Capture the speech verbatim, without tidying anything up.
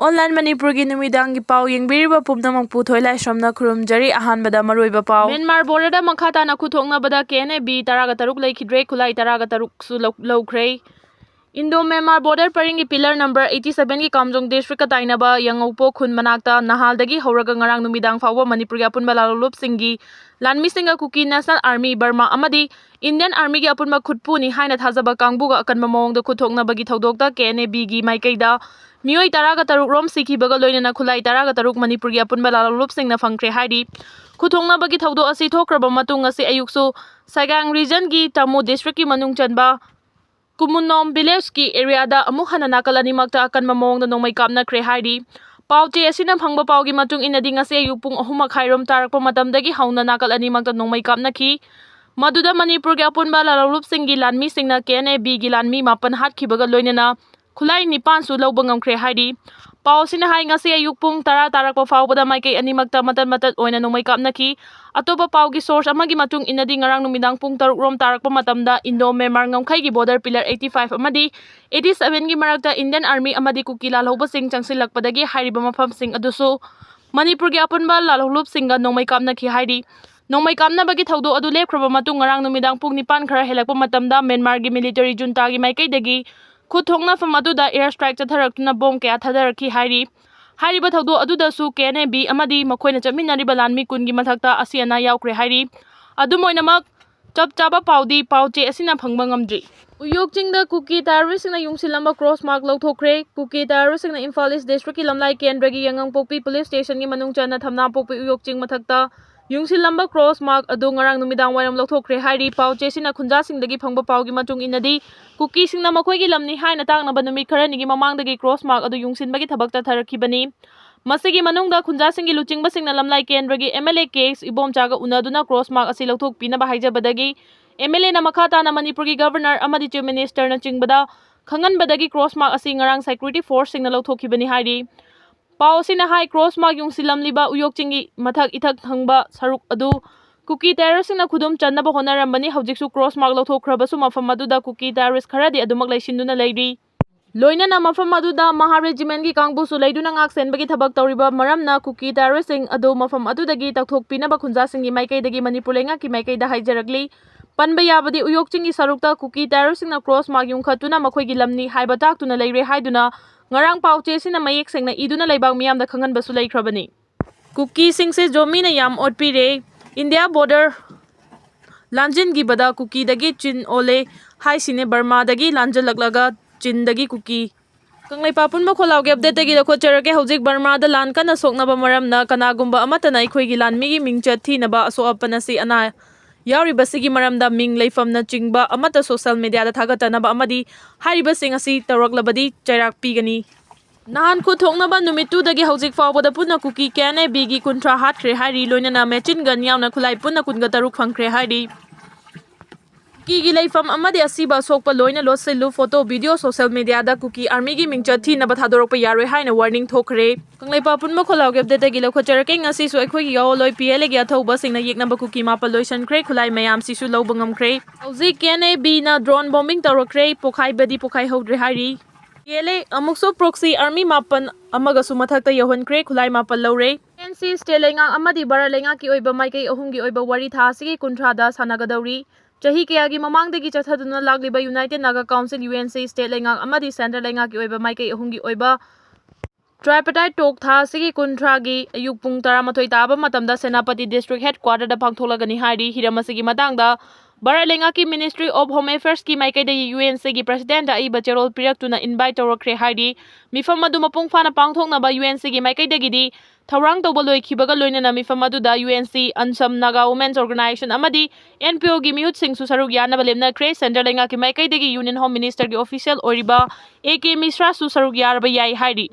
Online ꯃꯅꯤꯄꯨꯔꯒꯤ ꯅꯨꯃꯤꯗꯥꯡꯒꯤ ꯄꯥꯎ ꯌꯦꯡꯕꯤꯔꯤꯕ ꯄꯨꯝꯅꯃꯛꯄꯨ ꯊꯣꯏꯂꯥꯏꯁ꯭ꯔꯝꯅ ꯈꯨꯔꯨꯝꯖꯔꯤ꯫ ꯑꯍꯥꯟꯕꯗ ꯃꯔꯨꯑꯣꯏꯕ ꯄꯥꯎ꯫ ꯃ꯭ꯌꯥꯟꯃꯥꯔ borderꯗ ꯃꯈꯥ ꯇꯥꯅ ꯈꯨꯠꯊꯣꯛꯅꯕꯗ K N A B ꯇꯔꯥꯒ ꯇꯔꯨꯛ ꯂꯩꯈꯤꯗ꯭ꯔꯦ, ꯈꯨꯠꯂꯥꯏ ꯇꯔꯥꯒ ꯇꯔꯨꯛꯁꯨ ꯂꯧ-, ꯂꯧꯈ꯭ꯔꯦ꯫ Indo Myanmar border ꯄꯔꯤꯡꯒꯤ pillar number eighty sevenꯒꯤ ꯀꯥꯝꯖꯣꯡ districtꯀ ꯇꯥꯏꯅꯕ ꯌꯥꯉꯧꯄꯣ ꯈꯨꯟ ꯃꯅꯥꯛꯇ ꯅꯍꯥꯜꯗꯒꯤ ꯍꯧꯔꯒ ꯉꯔꯥꯡ ꯅꯨꯃꯤꯗꯥꯡ ꯐꯥꯎꯕ ꯃꯅꯤꯄꯨꯔꯒꯤ ꯑꯄꯨꯟꯕ ꯂꯥꯜꯍꯧꯂꯨꯞꯁꯤꯡꯒꯤ ꯂꯥꯟꯃꯤꯁꯤꯡꯒ Kuki National Army, ꯕꯔꯃꯥ ꯑꯃꯗꯤ Indian Armyꯒꯤ ꯑꯄꯨꯟꯕ ꯈꯨꯠꯄꯨꯅꯤ ꯍꯥꯏꯅ ꯊꯥꯖꯕ ꯀꯥꯡꯕꯨꯒ ꯑꯀꯟꯕ ꯃꯑꯣꯡꯗ ꯈꯨꯠꯊꯣꯛꯅꯕꯒꯤ ꯊꯧꯗꯣꯛꯇ K N A Bꯒꯤ ꯃꯥꯏꯀꯩꯗ ꯃꯤꯑꯣꯏ ꯇꯔꯥꯒ ꯇꯔꯨꯛ ꯔꯣꯝ ꯁꯤꯈꯤꯕꯒ ꯂꯣꯏꯅꯅ ꯈꯨꯠꯂꯥꯏ ꯇꯔꯥꯒ ꯇꯔꯨꯛ ꯃꯅꯤꯄꯨꯔꯒꯤ ꯑꯄꯨꯟꯕ ꯂꯥꯜꯍꯧꯂꯨꯞꯁꯤꯡꯅ ꯐꯪꯈ꯭ꯔꯦ ꯍꯥꯏꯔꯤ꯫ ꯈꯨꯠꯊꯣꯛꯅꯕꯒꯤ ꯊꯧꯗꯣꯛ ꯑꯁꯤ ꯊꯣꯛꯈ꯭ꯔꯕ ꯃꯇꯨꯡ ꯉꯁꯤ ꯑꯌꯨꯛꯁꯨ Sagaing regionꯒꯤ Tamu districtꯀꯤ ꯃꯅꯨꯡ ꯆꯟꯕ Kumunnom villageꯀꯤ areaꯗ ꯑꯃꯨꯛ ꯍꯟꯅ ꯅꯥꯀꯜ ꯑꯅꯤꯃꯛꯇ ꯑꯀꯟꯕ ꯃꯑꯣꯡꯗ ꯅꯣꯡꯃꯩ ꯀꯥꯞꯅꯈ꯭ꯔꯦ ꯍꯥꯏꯔꯤ꯫ ꯄꯥꯎ ꯆꯦ ꯑꯁꯤꯅ ꯐꯪꯕ ꯄꯥꯎꯒꯤ ꯃꯇꯨꯡ ꯏꯟꯅꯗꯤ ꯉꯁꯤ ꯑꯌꯨꯛ ꯄꯨꯡ ꯑꯍꯨꯝ ꯃꯈꯥꯏꯔꯣꯝ ꯇꯥꯔꯛꯄ ꯃꯇꯝꯗꯒꯤ ꯍꯧꯅ ꯅꯥꯀꯜ ꯑꯅꯤꯃꯛꯇ ꯅꯣꯡꯃꯩ ꯀꯥꯞꯅꯈꯤ꯫ ꯃꯗꯨꯗ ꯃꯅꯤꯄꯨꯔꯒꯤ ꯑꯄꯨꯟꯕ ꯂꯥꯜꯍꯧꯂꯨꯞꯁꯤꯡꯒꯤ ꯂꯥꯟꯃꯤꯁꯤꯡꯅ K N A Bꯒꯤ ꯂꯥꯟꯃꯤ ꯃꯥꯄꯟ ꯍꯥꯠꯈꯤꯕꯒ ꯂꯣꯏꯅꯅ ꯈꯨꯠꯂꯥꯏ ꯅꯤꯄꯥꯟꯁꯨ ꯂꯧꯕ ꯉꯝꯈ꯭ꯔꯦ ꯍꯥꯏꯔꯤ꯫ ꯄꯥꯎ ꯑꯁꯤꯅ ꯍꯥꯏ, ꯉꯁꯤ ꯑꯌꯨꯛ ꯄꯨꯡ ꯇꯔꯥ ꯇꯥꯔꯛꯄ ꯐꯥꯎꯕꯗ ꯃꯥꯏꯀꯩ ꯑꯅꯤꯃꯛꯇ ꯃꯇꯠ ꯃꯇꯠ ꯑꯣꯏꯅ ꯅꯣꯡꯃꯩ ꯀꯥꯞꯅꯈꯤ꯫ ꯑꯇꯣꯞꯄ ꯄꯥꯎꯒꯤ source ꯑꯃꯒꯤ ꯃꯇꯨꯡ ꯏꯟꯅꯗꯤ ꯉꯔꯥꯡ ꯅꯨꯃꯤꯗꯥꯡ ꯄꯨꯡ ꯇꯔꯨꯛ ꯔꯣꯝ ꯇꯥꯔꯛꯄ ꯃꯇꯝꯗ Indo Myanmar ꯉꯝꯈꯩꯒꯤ border pillar eighty five ꯑꯃꯗꯤ eighty sevenꯒꯤ ꯃꯔꯛꯇ Indian Army ꯑꯃꯗꯤ ꯀꯨꯀꯤ ꯂꯥꯜꯍꯧꯕꯁꯤꯡ ꯆꯪꯁꯤꯜꯂꯛꯄꯗꯒꯤ ꯍꯥꯏꯔꯤꯕ ꯃꯐꯝꯁꯤꯡ ꯑꯗꯨꯁꯨ ꯃꯅꯤꯄꯨꯔꯒꯤ ꯑꯄꯨꯟꯕ ꯂꯥꯜꯍꯧꯂꯨꯞꯁꯤꯡꯒ ꯅꯣꯡꯃꯩ ꯀꯥꯞꯅꯈꯤ ꯍꯥꯏꯔꯤ꯫ ꯅꯣꯡꯃꯩ ꯀꯥꯞꯅꯕꯒꯤ ꯊꯧꯗꯣꯛ ꯑꯗꯨ ꯂꯦꯞꯈ꯭ꯔꯕ ꯃꯇꯨꯡ ꯉꯔꯥꯡ ꯅꯨꯃꯤꯗꯥꯡ ꯄꯨꯡ ꯅꯤꯄꯥꯟ ꯈꯔ ꯍꯦꯜꯂꯛꯄ ꯃꯇꯝꯗ ꯃ꯭ꯌꯥꯟꯃꯥꯔꯒꯤ military juntaꯒꯤ ꯃꯥꯏꯀꯩꯗꯒꯤ ꯈꯨꯠꯊꯣꯛꯅꯐꯝ ꯑꯗꯨꯗ air strike ꯆꯠꯊꯔꯛꯇꯨꯅ bomb ꯀꯌꯥ ꯊꯥꯗꯔꯛꯈꯤ ꯍꯥꯏꯔꯤ꯫ ꯍꯥꯏꯔꯤꯕ ꯊꯧꯗꯣꯛ ꯑꯗꯨꯗꯁꯨ K N A B ꯑꯃꯗꯤ ꯃꯈꯣꯏꯅ ꯆꯠꯃꯤꯟꯅꯔꯤꯕ ꯂꯥꯟꯃꯤ ꯀꯨꯟꯒꯤ ꯃꯊꯛꯇ ꯑꯁꯤ ꯑꯅꯥ ꯌꯥꯎꯈ꯭ꯔꯦ ꯍꯥꯏꯔꯤ꯫ ꯑꯗꯨꯝ ꯑꯣꯏꯅꯃꯛ, ꯆꯞ ꯆꯥꯕ ꯄꯥꯎꯗꯤ ꯄꯥꯎ ꯆꯦ ꯑꯁꯤꯅ ꯐꯪꯕ ꯉꯝꯗ꯭ꯔꯤ꯫ ꯎꯌꯣꯛ ꯆꯤꯡꯗ ꯀꯨꯀꯤ terroristꯁꯤꯡꯅ ꯌꯨꯡꯁꯤꯜꯂꯝꯕ cross mark ꯂꯧꯊꯣꯛꯈ꯭ꯔꯦ꯫ ꯀꯨꯀꯤ terroristꯁꯤꯡꯅ ꯏꯝꯐꯥꯜ East districtꯀꯤ ꯂꯝꯂꯥꯏ ꯀꯦꯟꯗ꯭ꯔꯒꯤ ꯌꯥꯉꯪꯄꯣꯛꯄꯤ police stationꯒꯤ ꯃꯅꯨꯡ ꯆꯟꯅ ꯊꯝꯅꯥꯄꯣꯛꯄꯤ ꯎꯌꯣꯛ ꯆꯤꯡ ꯃꯊꯛꯇ ꯌꯨꯡꯁꯤꯜꯂꯝꯕ cross mark ꯑꯗꯨ ꯉꯔꯥꯡ ꯅꯨꯃꯤꯗꯥꯡ ꯋꯥꯏꯔꯝ ꯂꯧꯊꯣꯛꯈ꯭ꯔꯦ ꯍꯥꯏꯔꯤ꯫ ꯄꯥꯎ ꯆꯦꯁꯤꯅ ꯈꯨꯟꯖꯥꯁꯤꯡꯗꯒꯤ ꯐꯪꯕ ꯄꯥꯎꯒꯤ ꯃꯇꯨꯡ ꯏꯟꯅꯗꯤ, ꯀꯨꯀꯤꯁꯤꯡꯅ ꯃꯈꯣꯏꯒꯤ ꯂꯝꯅꯤ ꯍꯥꯏꯅ ꯇꯥꯛꯅꯕ ꯅꯨꯃꯤꯠ ꯈꯔꯅꯤꯒꯤ ꯃꯃꯥꯡꯗꯒꯤ cross mark ꯑꯗꯨ ꯌꯨꯡꯁꯤꯟꯕꯒꯤ ꯊꯕꯛ ꯆꯠꯊꯔꯛꯈꯤꯕꯅꯤ꯫ ꯃꯁꯤꯒꯤ ꯃꯅꯨꯡꯗ ꯈꯨꯟꯖꯥꯁꯤꯡꯒꯤ ꯂꯨꯆꯤꯡꯕꯁꯤꯡꯅ ꯂꯝꯂꯥꯏ ꯀꯦꯟꯗ꯭ꯔꯒꯤ M L A K H ꯏꯕꯣꯝꯆꯥꯒ ꯎꯅꯗꯨꯅ cross mark ꯑꯁꯤ ꯂꯧꯊꯣꯛꯄꯤꯅꯕ ꯍꯥꯏꯖꯕꯗꯒꯤ, M L Aꯅ ꯃꯈꯥ ꯇꯥꯅ ꯃꯅꯤꯄꯨꯔꯒꯤ governor ꯑꯃꯗꯤ chief ministerꯅ ꯆꯤꯡꯕꯗ ꯈꯪꯍꯟꯕꯗꯒꯤ cross mark ꯑꯁꯤ ꯉꯔꯥꯡ security forceꯁꯤꯡꯅ ꯂꯧꯊꯣꯛꯈꯤꯕꯅꯤ ꯍꯥꯏꯔꯤ꯫ ꯄꯥꯎ ꯑꯁꯤꯅ ꯍꯥꯏ, cross mark ꯌꯨꯡꯁꯤꯜꯂꯝꯂꯤꯕ ꯎꯌꯣꯛ ꯆꯤꯡꯒꯤ ꯃꯊꯛ ꯏꯊꯛ ꯊꯪꯕ ꯁꯔꯨꯛ ꯑꯗꯨ ꯀꯨꯀꯤ terroristꯁꯤꯡꯅ ꯈꯨꯗꯨꯝ ꯆꯟꯅꯕ ꯍꯣꯠꯅꯔꯝꯕꯅꯤ꯫ ꯍꯧꯖꯤꯛꯁꯨ cross mark ꯂꯧꯊꯣꯛꯈ꯭ꯔꯕꯁꯨ ꯃꯐꯝ ꯑꯗꯨꯗ ꯀꯨꯀꯤ terrorist ꯈꯔꯗꯤ ꯑꯗꯨꯃꯛ ꯂꯩꯁꯤꯟꯗꯨꯅ ꯂꯩꯔꯤ꯫ ꯂꯣꯏꯅꯅ ꯃꯐꯝ ꯑꯗꯨꯗ ꯃꯍꯥ ꯔꯦꯖꯤꯃꯦꯟꯒꯤ ꯀꯥꯡꯕꯨꯁꯨ ꯂꯩꯗꯨꯅ ꯉꯥꯛ ꯁꯦꯟꯕꯒꯤ ꯊꯕꯛ ꯇꯧꯔꯤꯕ ꯃꯔꯝꯅ ꯀꯨꯀꯤ ꯇꯦꯔꯣꯔꯤꯁꯁꯤꯡ ꯑꯗꯨ ꯃꯐꯝ ꯑꯗꯨꯗꯒꯤ ꯇꯧꯊꯣꯛꯄꯤꯅꯕ ꯈꯨꯟꯖꯥꯁꯤꯡꯒꯤ ꯃꯥꯏꯀꯩꯗꯒꯤ ꯃꯅꯤꯄꯨꯔ ꯂꯩꯉꯥꯛꯀꯤ ꯃꯥꯏꯀꯩꯗ ꯍꯥꯏꯖꯔꯛꯂꯤ꯫ ꯄꯟꯕ ꯌꯥꯕꯗꯤ ꯎꯌꯣꯛ ꯆꯤꯡꯒꯤ ꯁꯔꯨꯛꯇ ꯀꯨꯀꯤ ꯇꯦꯔꯣꯔꯤꯁꯁꯤꯡꯅ ꯀ꯭ꯔꯣꯁ ꯃꯥꯔꯛ ꯌꯨꯡꯈꯠꯇꯨꯅ ꯃꯈꯣꯏꯒꯤ ꯂꯝꯅꯤ ꯍꯥꯏꯕ ꯇꯥꯛꯇꯨꯅ ꯂꯩꯔꯦ ꯍꯥꯏꯗꯨꯅ ꯉꯔꯥꯡ ꯄꯥꯎ ꯆꯦꯁꯤꯅ ꯃꯌꯦꯛ ꯁꯦꯡꯅ ꯏꯗꯨꯅ ꯂꯩꯕꯥꯛ ꯃꯤꯌꯥꯝꯗ ꯈꯪꯍꯟꯕꯁꯨ ꯂꯩꯈ꯭ꯔꯕꯅꯤ꯫ ꯀꯨꯀꯤꯁꯤꯡꯁꯦ ꯖꯣꯃꯤꯅ ꯌꯥꯝ ꯑꯣꯠꯄꯤꯔꯦ꯫ ꯏꯟꯗꯤꯌꯥ ꯕꯣꯔꯗꯔ ꯂꯥꯟꯖꯤꯟꯈꯤꯕꯗ ꯀꯨꯀꯤꯗꯒꯤ ꯆꯤꯟ ꯑꯣꯜꯂꯦ ꯍꯥꯏꯁꯤꯅꯦ, ꯕꯔꯃꯥꯗꯒꯤ ꯂꯥꯟꯖꯜꯂꯛꯂꯒ ꯆꯤꯟꯗꯒꯤ ꯀꯨꯀꯤ꯫ ꯀꯪꯂꯩꯄꯥꯛ ꯄꯨꯝꯕ ꯈꯣꯜꯂꯥꯎꯒꯤ ꯑꯞꯗꯦꯠꯇꯒꯤ ꯂꯧꯈꯠꯆꯔꯛꯀꯦ꯫ ꯍꯧꯖꯤꯛ ꯕꯔꯃꯥꯗ ꯂꯥꯟ ꯀꯟꯅ ꯁꯣꯛꯅꯕ ꯃꯔꯝꯅ ꯀꯅꯥꯒꯨꯝꯕ ꯑꯃꯠꯇꯅ ꯑꯩꯈꯣꯏꯒꯤ ꯂꯥꯟꯃꯤꯒꯤ ꯃꯤꯡꯆꯠ ꯊꯤꯅꯕ ꯑꯁꯣꯛ ꯑꯄꯟ ꯑꯁꯤ ꯑꯅꯥ ꯌꯥꯎꯔꯤꯕꯁꯤꯒꯤ ꯃꯔꯝꯗ ꯃꯤꯡ, ꯂꯩꯐꯝꯅꯆꯤꯡꯕ ꯑꯃꯠꯇ ꯁꯣꯁꯦꯜ ꯃꯦꯗꯤꯌꯥꯗ ꯊꯥꯒꯠꯇꯅꯕ ꯑꯃꯗꯤ ꯍꯥꯏꯔꯤꯕꯁꯤꯡ ꯑꯁꯤ ꯇꯧꯔꯛꯂꯕꯗꯤ ꯆꯩꯔꯥꯛ ꯄꯤꯒꯅꯤ꯫ ꯅꯍꯥꯟ ꯈꯨꯠ ꯊꯣꯛꯅꯕ ꯅꯨꯃꯤꯠꯇꯨꯗꯒꯤ ꯍꯧꯖꯤꯛ ꯐꯥꯎꯕꯗ ꯄꯨꯟꯅ ꯀꯨꯀꯤ ꯀꯦ ꯑꯦꯟ ꯑꯦ ꯕꯤꯒꯤ ꯀꯨꯟꯊ꯭ꯔꯥ ꯍꯥꯠꯈ꯭ꯔꯦ ꯍꯥꯏꯔꯤ, ꯂꯣꯏꯅꯅ ꯃꯦꯆꯤꯟ ꯒꯟ ꯌꯥꯎꯅ ꯈꯨꯠꯂꯥꯏ ꯄꯨꯟꯅ ꯀꯨꯟꯒ ꯇꯔꯨꯛ ꯐꯪꯈ꯭ꯔꯦ ꯍꯥꯏꯔꯤ꯫ ꯀꯨꯀꯤꯒꯤ ꯂꯩꯐꯝ ꯑꯃꯗꯤ ꯑꯁꯤꯕ ꯑꯁꯣꯛꯄ ꯂꯣꯏꯅ ꯂꯣꯠꯁꯤꯜꯂꯨ꯫ ꯐꯣꯇꯣ, ꯚꯤꯗꯤꯑꯣ ꯁꯣꯁꯦꯜ ꯃꯦꯗꯤꯌꯥꯗ ꯀꯨꯀꯤ ꯑꯥꯔꯃꯤꯒꯤ ꯃꯤꯡꯆꯠ ꯊꯤꯅꯕ ꯊꯥꯗꯣꯔꯛꯄ ꯌꯥꯔꯣꯏ ꯍꯥꯏꯅ ꯋꯥꯔꯅꯤꯡ ꯊꯣꯛꯈ꯭ꯔꯦ꯫ ꯀꯪꯂꯩꯄꯥꯛ ꯄꯨꯝꯕ ꯈꯣꯜꯂꯥꯎꯒꯤ ꯑꯞꯗꯦꯠꯇꯒꯤ ꯂꯧꯈꯠꯆꯔꯛꯀꯦ꯫ ꯉꯁꯤꯁꯨ ꯑꯩꯈꯣꯏꯒꯤ ꯌꯥꯑꯣꯟꯂꯣꯏ ꯄꯤ ꯑꯦꯜ ꯑꯦꯒꯤ ꯑꯊꯧꯕꯁꯤꯡꯅ ꯌꯦꯛꯅꯕ ꯀꯨꯀꯤ ꯃꯥꯄꯜ ꯂꯣꯏꯁꯤꯟꯈ꯭ꯔꯦ꯫ ꯈꯨꯠꯂꯥꯏ ꯃꯌꯥꯝꯁꯤꯁꯨ ꯂꯧꯕ ꯉꯝꯈ꯭ꯔꯦ꯫ ꯍꯧꯖꯤꯛ ꯀꯦ ꯑꯦꯟ ꯑꯦ ꯕꯤꯅ ꯗ꯭ꯔꯣꯟ ꯕꯣꯝꯕꯤꯡ ꯇꯧꯔꯛꯈ꯭ꯔꯦ꯫ ꯄꯣꯈꯥꯏꯕꯗꯤ ꯄꯣꯈꯥꯏꯍꯧꯗ꯭ꯔꯦ ꯍꯥꯏꯔꯤ꯫ ꯀꯦ ꯑꯦꯜ ꯑꯦ ꯑꯃꯨꯛꯁꯨ ꯄ꯭ꯔꯣꯛꯁꯤ ꯑꯥꯔꯃꯤ ꯃꯥꯄꯜ ꯑꯃꯒꯁꯨ ꯃꯊꯛꯇ ꯌꯧꯍꯟꯈ꯭ꯔꯦ꯫ ꯈꯨꯠꯂꯥꯏ ꯃꯥꯄꯜ ꯂꯧꯔꯦ꯫ ꯌꯨ ꯑꯦꯟ ꯁꯤ ꯁ꯭ꯇꯦꯠ ꯂꯩꯉꯥꯛ ꯑꯃꯗꯤ ꯚꯥꯔꯠ ꯂꯩꯉꯥꯛꯀꯤ ꯑꯣꯏꯕ ꯃꯥꯏꯀꯩ ꯑꯍꯨꯝꯒꯤ ꯑꯣꯏꯕ ꯋꯥꯔꯤ ꯊꯥ ꯑꯁꯤꯒꯤ ꯀꯨꯟꯊ꯭ꯔꯥꯗ ꯁꯥꯟꯅꯒꯗꯧꯔꯤ꯫ ꯆꯍꯤ ꯀꯌꯥꯒꯤ ꯃꯃꯥꯡꯗꯒꯤ ꯆꯠꯊꯗꯨꯅ ꯂꯥꯛꯂꯤꯕ united Naga council, U N C, state ꯂꯩꯉꯥꯛ ꯑꯃꯗꯤ ꯁꯦꯟꯇ꯭ꯔꯦꯜ ꯂꯩꯉꯥꯛꯀꯤ ꯑꯣꯏꯕ ꯃꯥꯏꯀꯩ ꯑꯍꯨꯝꯒꯤ ꯑꯣꯏꯕ ꯇ꯭ꯔꯥꯏꯄꯇꯥꯏꯠ ꯇꯣꯛ ꯊꯥ ꯑꯁꯤꯒꯤ ꯀꯨꯟꯊ꯭ꯔꯥꯒꯤ ꯑꯌꯨꯛ ꯄꯨꯡ ꯇꯔꯥꯃꯥꯊꯣꯏ ꯇꯥꯕ ꯃꯇꯝꯗ ꯁꯦꯅꯥꯄꯇꯤ ꯗꯤꯁꯇ꯭ꯔꯤꯛ ꯍꯦꯗ ꯀ꯭ꯋꯥꯇꯔꯗ ꯄꯥꯡꯊꯣꯛꯂꯒꯅꯤ ꯍꯥꯏꯔꯤ꯫ ꯍꯤꯔꯝ ꯑꯁꯤꯒꯤ ꯃꯇꯥꯡꯗ ꯚꯥꯔꯠ ꯂꯩꯉꯥꯛꯀꯤ ꯃꯤꯅꯤꯁꯇ꯭ꯔꯤ ꯑꯣꯐ ꯍꯣꯝ ꯑꯦꯐꯤꯌꯔꯁꯀꯤ ꯃꯥꯏꯀꯩꯗꯒꯤ ꯌꯨ ꯑꯦꯟ ꯁꯤꯒꯤ ꯄ꯭ꯔꯁꯤꯗꯦꯟꯠꯇ ꯑꯏꯕ ꯆꯦꯔꯣꯜ ꯄꯤꯔꯛꯇꯨꯅ ꯏꯟꯚꯥꯏꯠ ꯇꯧꯔꯛꯈ꯭ꯔꯦ ꯍꯥꯏꯔꯤ꯫ ꯃꯤꯐꯝ ꯑꯗꯨ ꯃꯄꯨꯡ ꯐꯥꯅ ꯄꯥꯡꯊꯣꯛꯅꯕ ꯌꯨ ꯑꯦꯟ ꯁꯤꯒꯤ ꯃꯥꯏꯀꯩꯗꯒꯤꯗꯤ ꯊꯧꯔꯥꯡ ꯇꯧꯕ ꯂꯣꯏꯈꯤꯕꯒ ꯂꯣꯏꯅꯅ ꯃꯤꯐꯝ ꯑꯗꯨꯗ U N C, ANSAM, Naga women's organization ꯑꯃꯗꯤ ꯑꯦꯟ ꯄꯤ ꯑꯣꯒꯤ ꯃꯤꯍꯨꯠꯁꯤꯡꯁꯨ ꯁꯔꯨꯛ ꯌꯥꯅꯕ ꯂꯦꯞꯅꯈ꯭ꯔꯦ꯫ ꯁꯦꯟꯇ꯭ꯔꯦꯜ ꯂꯩꯉꯥꯛꯀꯤ ꯃꯥꯏꯀꯩꯗꯒꯤ ꯌꯨꯅꯤꯌꯟ ꯍꯣꯝ ꯃꯤꯅꯤꯁꯇꯔꯒꯤ ꯑꯣꯐꯤꯁꯤꯌꯦꯜ ꯑꯣꯏꯔꯤꯕ ꯑꯦ ꯀꯦ ꯃꯤꯁ꯭ꯔꯥꯁꯨ ꯁꯔꯨꯛ ꯌꯥꯔꯕ ꯌꯥꯏ ꯍꯥꯏꯔꯤ꯫